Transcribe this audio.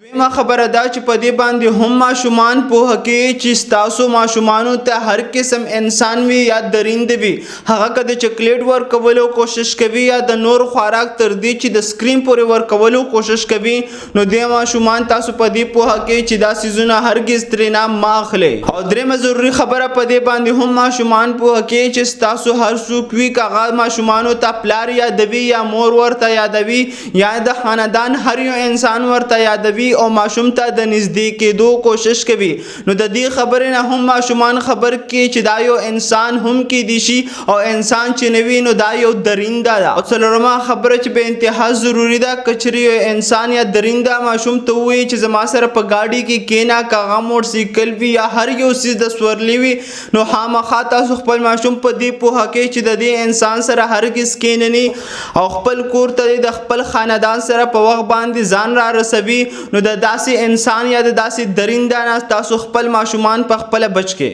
دویمه خبره دا چې په دې باندې هم ماشومان پوه کړئ چې ستاسو ماشومانو ته هر قسم انسان وي یا درنده وي، هغه که د چکلیټ ورکولو کوشش کوي یا د نور خوراک، تر دې چې د سکرین پورې ورکولو کوشش کوي، نو دې ماشومان تاسو په دې پوه کړئ چې دا څیزونه هرګز ترېنه مه اخلئ. او درېیمه ضروري خبره، په دې باندې هم ماشومان پوه کړئ چې ستاسو هر څوک وي، که هغه ماشومانو ته پلار یادوي یا مور ورته یادوي یا د خاندان هر یو انسان ورته یادوي او ماشوم ته د نږدې کېدو کوشش کوي، نو د دې خبرې نه هم ماشومان خبر کړي چې دا یو انسان هم کیدی شي او انسان چې نه وي نو دا یو درنده ده. او څلورمه خبره چې به انتها ضروري ده، که چېرې یو انسان یا درنده ماشوم ته ووایي چې زما سره په ګاډي کې کېنه، که هغه موټرسایکل وي یا هر یو څیز د سورلي وي، نو خامخا تاسو خپل ماشوم په دې پوهه کړئ چې د دې انسان سره هرګز کېنني او خپل کور ته د خپل خاندان سره په وخت باندې ځان را رسوي. نو د داسې انسان یا د داسې درنده نه تاسو خپل ماشومان په خپله بچ کړئ.